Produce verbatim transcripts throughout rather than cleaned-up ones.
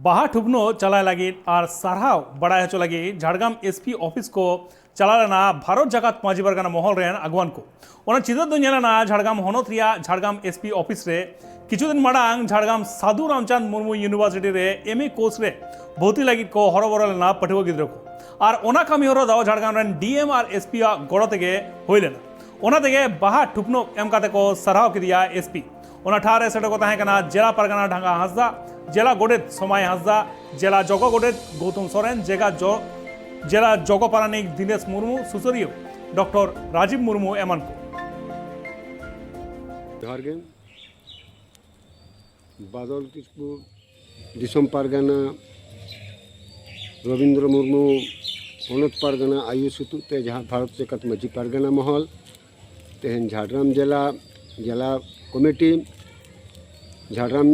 ᱵᱟᱦᱟ ᱴᱷᱩᱯᱱᱚ ᱪᱟᱞᱟᱭ ᱞᱟᱹᱜᱤᱫ ᱟᱨ ᱥᱟᱨᱦᱟᱣ ᱵᱟᱲᱟᱭ ᱦᱚᱪᱚ ᱞᱟᱹᱜᱤᱫ ᱡᱷᱟᱲᱜᱨᱟᱢ ᱮᱥᱯᱤ ᱚᱯᱷᱤᱥ ᱠᱚ ᱪᱟᱞᱟᱣ ᱞᱮᱱᱟ ᱵᱷᱟᱨᱚᱛ ᱡᱟᱠᱟᱛ ᱢᱟᱹᱡᱷᱤ ᱯᱟᱨᱜᱟᱱᱟ ᱢᱚᱦᱚᱞ ᱨᱮᱱ ᱟᱹᱜᱩᱣᱟᱱ ᱠᱚ᱾ ᱚᱱᱟ ᱪᱤᱛᱟᱹᱨ ᱫᱚ ᱧᱮᱞ ᱮᱱᱟ ᱡᱷᱟᱲᱜᱨᱟᱢ ᱦᱚᱱᱚᱛ ᱨᱮᱭᱟᱜ ᱡᱷᱟᱲᱜᱨᱟᱢ ᱮᱥᱯᱤ ᱚᱯᱷᱤᱥ ᱨᱮ᱾ ᱠᱤᱪᱷᱩ ᱫᱤᱱ ᱢᱟᱲᱟᱝ ᱡᱷᱟᱲᱜᱨᱟᱢ ᱥᱟᱹᱫᱷᱩ ᱨᱟᱢᱪᱟᱸᱫᱽ ᱢᱩᱨᱢᱩ ᱤᱭᱩᱱᱤᱵᱷᱟᱨᱥᱤᱴᱤ ᱨᱮ ᱮᱢ ᱮ ᱠᱳᱨᱥ ᱨᱮ ᱵᱷᱚᱨᱛᱤ ᱞᱟᱹᱜᱤᱫ ᱠᱚ ᱦᱚᱨᱚᱵᱚᱨᱚ ᱞᱮᱱᱟ ᱯᱟᱹᱴᱷᱩᱣᱟᱹ ᱜᱤᱫᱽᱨᱟᱹ ᱠᱚ᱾ ᱟᱨ ᱚᱱᱟ ᱠᱟᱹᱢᱤ ᱦᱚᱨᱟ ᱫᱚ ᱡᱷᱟᱲᱜᱨᱟᱢ ᱨᱮᱱ ᱰᱤ ᱮᱢ ᱟᱨ ᱮᱥ ᱯᱤ ᱟᱜ ᱜᱚᱲᱚ ᱛᱮᱜᱮ ᱦᱩᱭ ᱞᱮᱱᱟ᱾ ᱚᱱᱟ ᱛᱮᱜᱮ ᱵᱟᱦᱟ ᱴᱷᱩᱯᱱᱚ ᱮᱢ ᱠᱟᱛᱮ ᱠᱚ ᱥᱟᱨᱦᱟᱣ ᱠᱮᱫᱮᱭᱟ ᱮᱥ ᱯᱤ᱾ ᱚᱱᱟ ᱴᱷᱟᱶ ᱨᱮ ᱥᱮᱴᱮᱨ ᱠᱚ ᱛᱟᱦᱮᱸ ᱠᱟᱱᱟ ᱡᱮᱞᱟ ᱯᱟᱨᱜᱟᱱᱟ ᱰᱷᱟᱸᱜᱟ ᱦᱟᱸᱥᱫᱟ, ᱡᱮᱞᱟ ᱜᱚᱰᱮᱛ ᱥᱚᱢᱟᱭ ᱦᱟᱸᱥᱫᱟ, ᱡᱮᱞᱟ ᱡᱚᱜᱚ ᱜᱚᱰᱮᱛ ᱜᱳᱛᱚᱢ ᱥᱚᱨᱮᱱ, ᱡᱮᱜᱟ ᱡᱚ-, ᱡᱮᱞᱟ ᱡᱚᱜᱚ ᱯᱟᱨᱟᱱᱤᱠ ᱫᱤᱱᱮᱥ ᱢᱩᱨᱢᱩ, ᱥᱩᱥᱟᱹᱨᱤᱭᱟᱹ ᱰᱚᱠᱴᱚᱨ ᱨᱟᱡᱤᱵ ᱢᱩᱨᱢᱩ ᱮᱢᱟᱱ ᱠᱚ᱾ ᱡᱚᱦᱟᱨ ᱜᱮ᱾ ᱵᱟᱫᱚᱞ ᱠᱤᱥᱠᱩ ᱫᱤᱥᱚᱢ ᱯᱟᱨᱜᱟᱱᱟ, ᱨᱚᱵᱤᱱᱫᱨᱚ ᱢᱩᱨᱢᱩ ᱯᱚᱱᱚᱛ ᱯᱟᱨᱜᱟᱱᱟ ᱟᱭᱩ ᱥᱩᱛᱩᱜ ᱛᱮ ᱡᱟᱦᱟᱸ ᱵᱷᱟᱨᱚᱛ ᱡᱟᱠᱟᱛ ᱢᱟᱹᱡᱷᱤ ᱯᱟᱨᱜᱟᱱᱟ ᱢᱚᱦᱚᱞ, ᱛᱮᱦᱮᱧ ᱡᱷᱟᱲᱜᱨᱟᱢ ᱡᱮᱞᱟ, ᱡᱮᱞᱟ ᱠᱚᱢᱤᱴᱤ, ᱡᱷᱟᱲᱜᱨᱟᱢ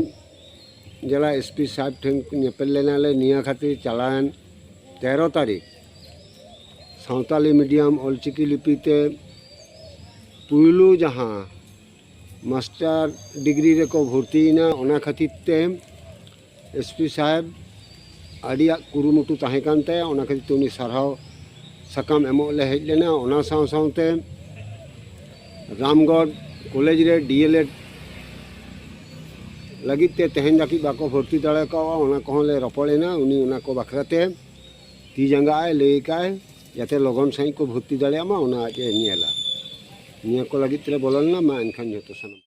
ᱡᱮᱞᱟ ᱮᱥ ᱯᱤ ᱥᱟᱦᱮᱵᱽ ᱴᱷᱮᱱ ᱧᱮᱯᱮᱞ ᱞᱮᱱᱟᱞᱮ᱾ ᱱᱤᱭᱟᱹ ᱠᱷᱟᱹᱛᱤᱨ ᱪᱟᱞᱟᱣᱮᱱ ᱛᱮᱨᱚ ᱛᱟᱹᱨᱤᱠᱷ ᱥᱟᱶᱛᱟᱞᱤ ᱢᱤᱰᱤᱭᱟᱢ ᱚᱞᱪᱤᱠᱤ ᱞᱤᱯᱤ ᱛᱮ ᱯᱩᱭᱞᱩ ᱡᱟᱦᱟᱸ ᱢᱟᱥᱴᱟᱨ ᱰᱤᱜᱽᱨᱤ ᱨᱮᱠᱚ ᱵᱷᱚᱨᱛᱤᱭᱮᱱᱟ, ᱚᱱᱟ ᱠᱷᱟᱹᱛᱤᱨ ᱛᱮ ᱮᱥ ᱯᱤ ᱥᱟᱦᱮᱵᱽ ᱟᱹᱰᱤᱭᱟᱜ ᱠᱩᱨᱩᱢᱩᱴᱩ ᱛᱟᱦᱮᱸ ᱠᱟᱱ ᱛᱟᱭᱟ, ᱚᱱᱟ ᱠᱷᱟᱹᱛᱤᱨ ᱛᱮ ᱩᱱᱤ ᱥᱟᱨᱦᱟᱣ ᱥᱟᱠᱟᱢ ᱮᱢᱚᱜ ᱞᱮ ᱦᱮᱡ ᱞᱮᱱᱟ᱾ ᱚᱱᱟ ᱥᱟᱶ ᱥᱟᱶᱛᱮ ᱨᱟᱢᱜᱚᱲ ᱠᱚᱞᱮᱡᱽ ᱨᱮ ᱰᱤ ᱮᱞ ᱮᱰ ᱞᱟᱹᱜᱤᱫ ᱛᱮ ᱛᱮᱦᱮᱧ ᱫᱷᱟᱹᱵᱤᱡ ᱵᱟᱠᱚ ᱵᱷᱚᱨᱛᱤ ᱫᱟᱲᱮ ᱠᱟᱣᱟ, ᱚᱱᱟ ᱠᱚᱦᱚᱸ ᱞᱮ ᱨᱚᱯᱚᱲ ᱮᱱᱟ᱾ ᱩᱱᱤ ᱚᱱᱟ ᱠᱚ ᱵᱟᱠᱷᱨᱟ ᱛᱮ ᱛᱤ ᱡᱟᱸᱜᱟ ᱟᱭ ᱞᱟᱹᱭ ᱠᱟᱭ, ᱡᱟᱛᱮ ᱞᱚᱜᱚᱱ ᱥᱟᱺᱦᱤᱡ ᱠᱚ ᱵᱷᱚᱨᱛᱤ ᱫᱟᱲᱮᱭᱟᱜ ᱢᱟ, ᱚᱱᱟ ᱟᱡ ᱮ ᱧᱮᱞᱟ᱾ ᱱᱤᱭᱟᱹ ᱠᱚ ᱞᱟᱹᱜᱤᱫ ᱛᱮᱞᱮ ᱵᱚᱞᱚ ᱞᱮᱱᱟ᱾ ᱢᱟ ᱮᱱᱠᱷᱟᱱ ᱡᱚᱛᱚ ᱥᱟᱱᱟᱢ